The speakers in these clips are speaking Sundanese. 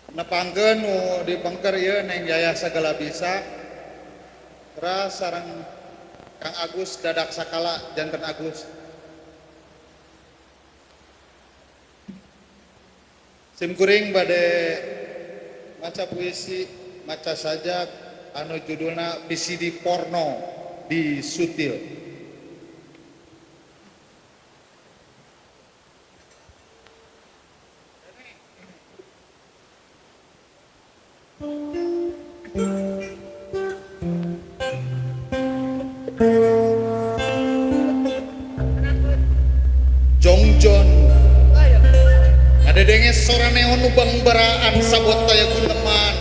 Nepangkeun nu dipengker ieu Neng Yayah segala bisa. Teras sareng Kang Agus Dadak Sakala janten Agus. Sim kuring bade maca puisi, maca sajak anu judulna VCD Porno di Sutil. Jongjon ngadedenge sora neon nu bangbaraan sabot taya guneman.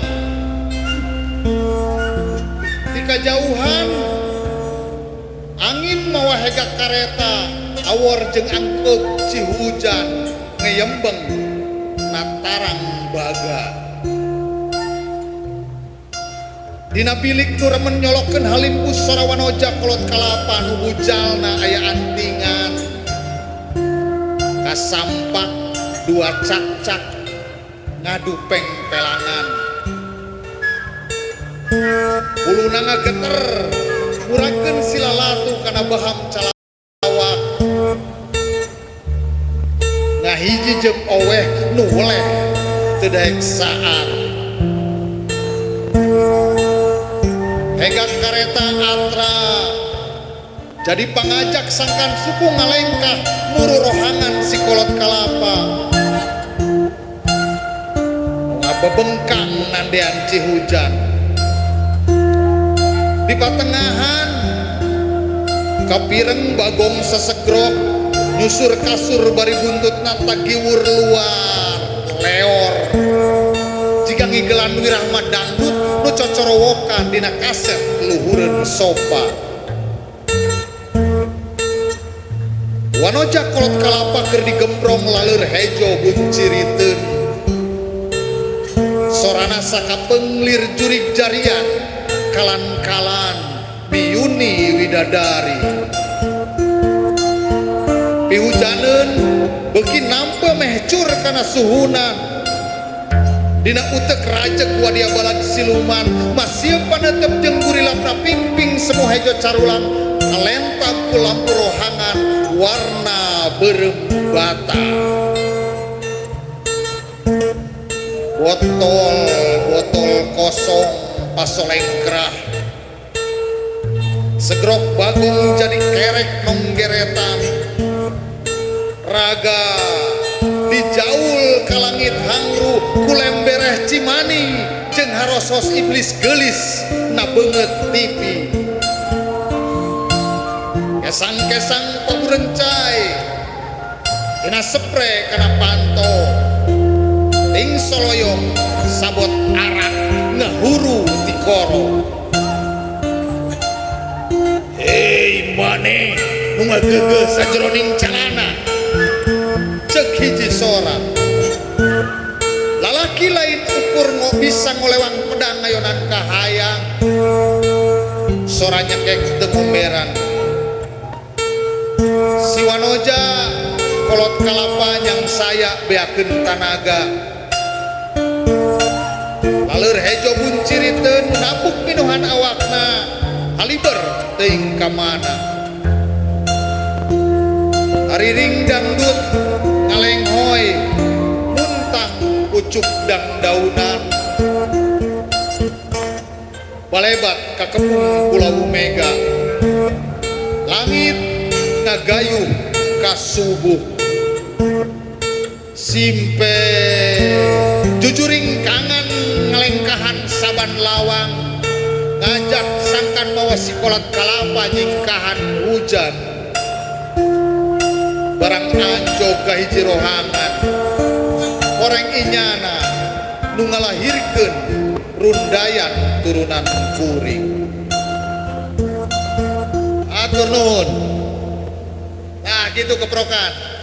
Ti kajauhan angin mawa hega kareta awor jeung angkeub cihujan ngeyembeng natarang baga. Dina bilik nu remen nyolokeun halimpus sora wanoja kolot kalapa nu bujalna aya antingan. Kasampak dua cak-cak ngadu pengpelangan. Huluna ngageter murakeun silalatu kana baham calawak. Ngahiji jeung oweh nu weleh teu daek saat. Hegak kareta atra jadi pangajak sangkan suku ngalengkah muru rohangan si kolot kalapa. Ngabebengkang nandean cihujan. Di patengahan kapireng bagong sesegrok nyusur kasur bari buntutna tagiwur luar leor. Jika ngigelan wirahma dangdut nu cocorowokan dina kaset luhureun sofa. Wanoja kolot kalapa keur digemprong laleur hejo bunciriteun. Sorana sakapeunglir jurig jarian kalan-kalan miyuni widadari. Pihujaneun beuki nampe meh cur kana suhunan. Dina utek rajeg wadia balag siluman masih panetep jeung gurilapna pingping semu hejo carulang kalentak ku lampu rohangan warna beureum bata. Botol-botol kosong pasolengkrah segrok bagong jadi kerek nonggeretan. Raga dijaul ka langit hangru kulembereh cimani jeung harosos iblis geulis na beungeut TV. Kesang-kesang paburencai tina sepre kana panto ting soloyong sabot arak ngahuru tikoro. Hei maneh nu ngageugeuh sajroning calana, ceuk hiji sora. Lalaki lain ukur bisa ngolewang pedang ngayonan kahayang. Sora nyekek teu ngomberan. Si wanoja kolot kalapa nyang saya beakeun tanaga. Laleur hejo bunciriteun nabuk pinuhan awakna haliber teuing ka mana. Ariring dangdut ngalenghoy muntah pucuk dangdaunan. Balebat kakepung Pulau Mega. Langit ngagayuh ka subuh. Simpe jujuring kangen ngalengkahan saban lawang ngajak sangkan mawa si kolot kalapa nyingkahan hujan. Barang anjog ka hiji rohangan koreng inyana nu ngalahirkeun rundayan turunan kuring. Atur nuhun. Nah gitu keprokan.